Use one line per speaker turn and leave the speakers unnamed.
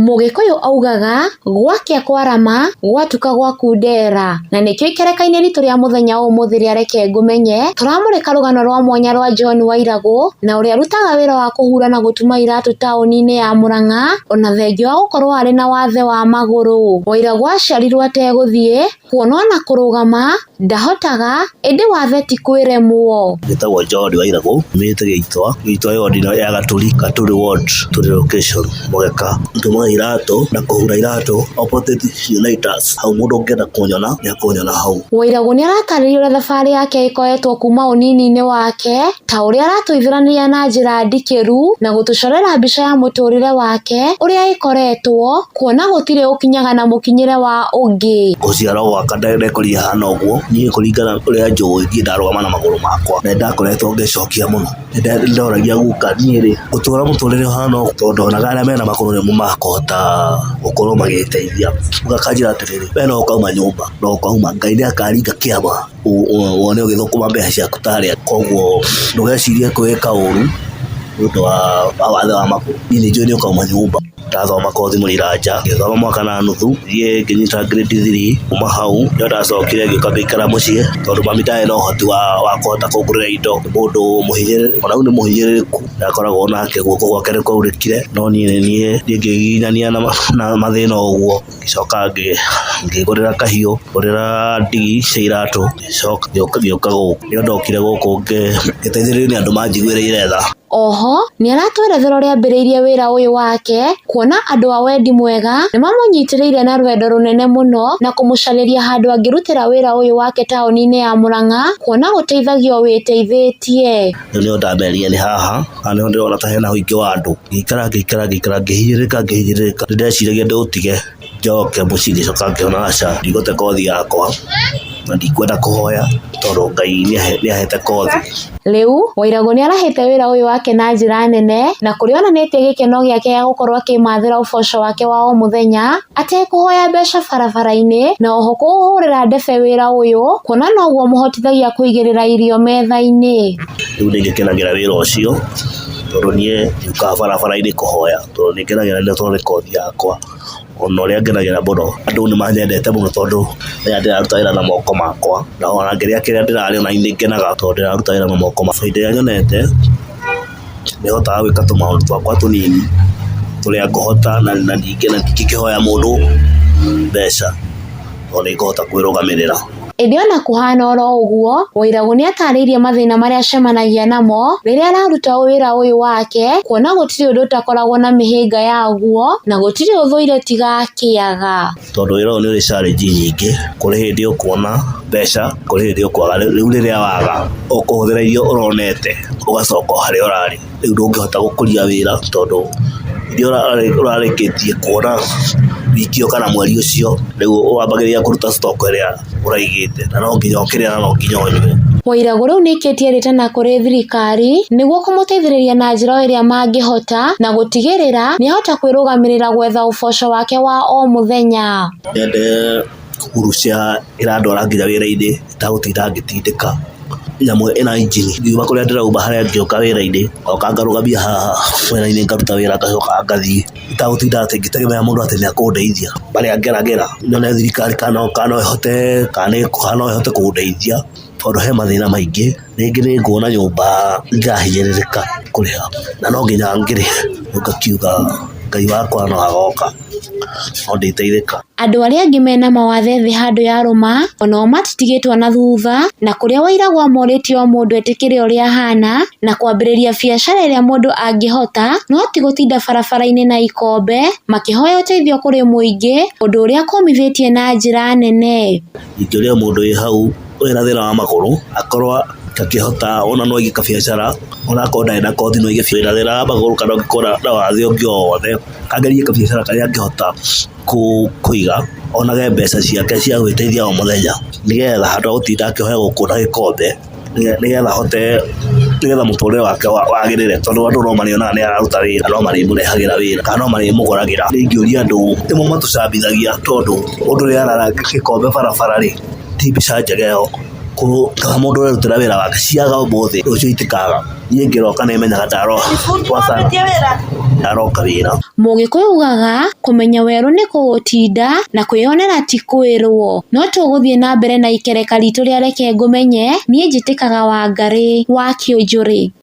Mũgĩkũyũ augaga gwakĩa kwarama gwatuka gwakundera, na nĩkĩo ikereka-inĩ ritũ rĩa mũthenya wa ũmũthĩ rĩa Reke Ngũmenye tũramũrĩka rũgano rwa mwanya rwa John Wairagũ na ũrĩa arutaga wĩra wa kũhura na gũtuma iratũ taũni-inĩ ya Mũrang'a ona thengia wa gũkorwo arĩ na wathe wa magũrũ. Wairagũ aciarirwo ategũthiĩ, kuona ona kũrũgama ndahotaga, ĩndĩ wathe ti kwĩremwo.
Njĩtagwo John Wairagũ, umĩte Gĩitwa, Gĩitwa ward ya Gaturi, Gaturi ward, Turi location, Mũgeka. Ndumaga iratũ na kũhura iratũ opposite Unitas. Hau mũndũ ũngĩenda kũnyona nĩ akũnyona hau.
Wairagũ nĩ aratarĩria ũrĩa thabarĩ yake ĩkoretwo kuma ũnini-inĩ wake, ta ũrĩa aratũithũrania na njĩra ndikĩru na gũtũcorera mbica ya mũtũrĩre wake ũrĩa ĩkoretwo, kuona gũtirĩ ũkinyaga na mũkinyĩre wa ũngĩ.
Gũciarwo gwakwa ndekorire hana ũguo, niĩ kũringana ũrĩa njũĩ niĩ ndarũgama na magũrũ makwa na nĩndakoretwo ngĩcokia mũno. Nĩndoragia guka niĩ rĩ ngũtũra mũtũrĩre ũhana ũũ tondũ ndonaga arĩa mena magũrũ nĩmo makũhota gũkorwo magĩteithia. Guka akanjĩra atĩrĩrĩ, we no ũkauma nyũmba, no ũkauma, Ngai nĩakaringa kĩama wone ũgĩthũkũma mbeca ciaku tarĩa, koguo ndũgecirie kwĩka ũru nĩ ũndũ wa wathe wa magũrũ, niĩ nĩnjũĩ nĩ ũkauma nyũmba. Ndathoma kothi Mũriranja, ngĩthoma mwaka na nuthu, thiĩ ngĩnyita grade 3, kuma hau nĩho ndacokire ngĩũka ngĩikara mũciĩ tondũ mami ndarĩ na ũhoti wa kũhota kũngũrĩra indo, nĩ mũndũ ona rĩu nĩ mũhinyĩrĩrĩku, ndakoragwo nake guoko gwake nĩ kwaunĩkire, no niĩ nĩ niĩ ngĩgiginyania na mathĩna o ũguo, ngĩcoka ngĩgũrĩra kahiũ, ngĩgũrĩra ndigi cia iratũ, ngĩcoka ngĩũka gũkũ, nĩho ndokire gũkũ ngĩteithĩrĩrio nĩ andũ manjiguĩrĩire tha.
Oho nĩaratwerethera ũrĩa ambĩrĩirie wĩra ũyũ wake, kuona andũ a wendi mwega nĩmamũnyitĩrĩire na rwendo rũnene mũno na kũmũcarĩria handũ angĩrutĩra wĩra ũyũ wake taũni-inĩ ya Mũrang'a, kuona gũteithagio wĩteithĩtie.
Rĩu nĩho ndamerire nĩ haha, haha nĩho ndĩrona ta hena ũingĩ wa andũ, ngĩikara ngĩikara ngĩikara ngĩhinyĩrĩrĩka ngĩhinyĩrĩrĩka, nĩndeciragia ndĩũtige njoke mũciĩ ngĩcoka ngĩona aca ndigũte kothi yakwa na ndikwenda kũhoya tondũ Ngai nĩahete kothi.
Rĩu Wairagũ nĩarahĩte wĩra ũyũ wake na njĩra nene na kũrĩa onanĩtie gĩkeno gĩake gĩa gũkorwo akĩmathĩra ũboco wake wa o mũthenya atekũhoya mbeca barabara-inĩ na oho kũũhũrĩra ndebe wĩra ũyũ kuona noguo ũmũhotithagia kũigĩrĩra irio metha-inĩ.
Rĩu nĩngĩkenagĩra wĩra ũcio tondũ niĩ ndiũkaga barabara-inĩ kũhoya tondũ nĩngenagĩra tondũ nĩ kothi yakwa. Ona ũrĩa ngenagĩra mũno, andũ nĩ manyendete mũno tondũ rĩrĩa ndĩraruta wĩra na moko makwa, na ona ngĩrĩa kĩrĩa ndĩrarĩa ona niĩ nĩngenaga tondũ ndĩraruta wĩra na moko makwa. Bainda ĩrĩa nyonete, nĩhotaga gwĩka tũmaũndũ twakwa tũnini, tũrĩa ngũhota na ndingĩkĩhoya mũndũ mbeca, tondũ nĩngũhota kwĩrũgamĩrĩra.
Ĩndĩ ona kũhana oro ũguo, Wairagũ nĩatarĩirie mathĩna marĩa acemanagia namo rĩrĩa araruta wĩra ũyũ wake, kuona gũtirĩ ũndũ ũtakoragwo na mĩhĩnga yaguo na gũtirĩ ũthũire tiga kĩaga.
Tondũ wĩra ũyũ nĩ ũrĩ challenge nyingĩ, kũrĩ hĩndĩ ũkuona mbeca, kũrĩ hĩndĩ ũkwaga, rĩu rĩrĩa waga ũkũhũthĩra iria ũronete ũgacoka o harĩa ũrarĩ, rĩu ndũngĩhota gũkũria wĩra tondũ iria ũrarĩkĩtie kuona wiki ĩyo kana mweri ũcio, rĩu wambagĩrĩria kũruta stock ĩrĩa ũraigĩte na no nginya ũkĩrĩe na no nginya ũnyue.
Wairagũ rĩu nĩaikĩtie rĩtana kũrĩ thirikari nĩguo kũmũteithĩrĩria na njĩra o ĩrĩa mangĩhota na gũtigĩrĩra nĩahota kwĩrũgamĩrĩra gwetha ũboco wake wa o mũthenya.
Nyende wheelchair ĩrandwara nginya wĩra-inĩ itagũtinda ngĩtindĩka nyamũ ĩna injini, ngiuma kũrĩa ndĩrauma harĩa ngĩũka wĩra-inĩ, ngoka ngarũgamia haha mwena-inĩ ngaruta wĩra ngacoka ngathiĩ itagũtinda atĩ ngĩtegemea mũndũ atĩ nĩakũndeithia. Marĩa ngeragĩra nyone thirikari kana no ĩhote kana no ĩhote kũndeithia tondũ he mathĩna maingĩ, rĩngĩ nĩ nguona nyũmba ndĩrahinyĩrĩrĩka kũrĩha na no nginya ngĩrĩhe, rĩu ngakiuga Ngai wakwa no agoka no ndĩteithĩka.
Andũ arĩa angĩ mena mawathe thĩ handũ yarũma onao matitigĩtwo na thutha, na kũrĩa Wairagũ amorĩtie o mũndũ etĩkĩre ũrĩa ahana na kwambĩrĩria biacara ĩrĩa mũndũ angĩhota no ti gũtinda barabara-inĩ na ikombe makĩhoya ũteithio kũrĩ mũingĩ, ũndũ ũrĩa akũmithĩtie na njĩra nene.
Ingĩũria mũndũ wĩ hau wĩna thĩna wa magũrũ akorwo akĩhota ona no aige kabiacara ona akorwo ndarĩ na kothi no aige wĩna thĩna wa magũrũ kana ũngĩkorwo na wathe ũngĩ o wothe, agerie kabiacara karĩa angĩhota kũiga onage mbeca ciake cia gwĩteithia o mũthenya, nĩgetha handũ ha gũtinda akĩhoya gũkũ na gĩkombe, nĩgetha ahote, nĩgetha mũtũrĩre wake wagĩrĩre, tondũ andũ no marĩonaga nĩ araruta wĩra, no marĩmũrehagĩra wĩra kana no marĩmũgũragĩra. Ingĩũria andũ nĩmo matũcambithagia tondũ mũndũ rĩrĩa arara gĩkombe barabara rĩ, ti mbica njega ĩyo. Kaba mũndũ ũrerutĩra wĩra wake, ciaga ũmũthĩ rũciũ itikaga. Niĩ ngĩroka nĩ menyaga ndaroka wĩra.
Mũgĩkũyũ ugaga kũmenya werũ nĩ kũũtinda na kwĩyonera ti kwĩrwo. No tũgũthiĩ na mbere na ikereka ritũ rĩa Reke Ngũmenye, niĩ njĩtĩkaga Wangarĩ wa Kĩũnjũrĩ.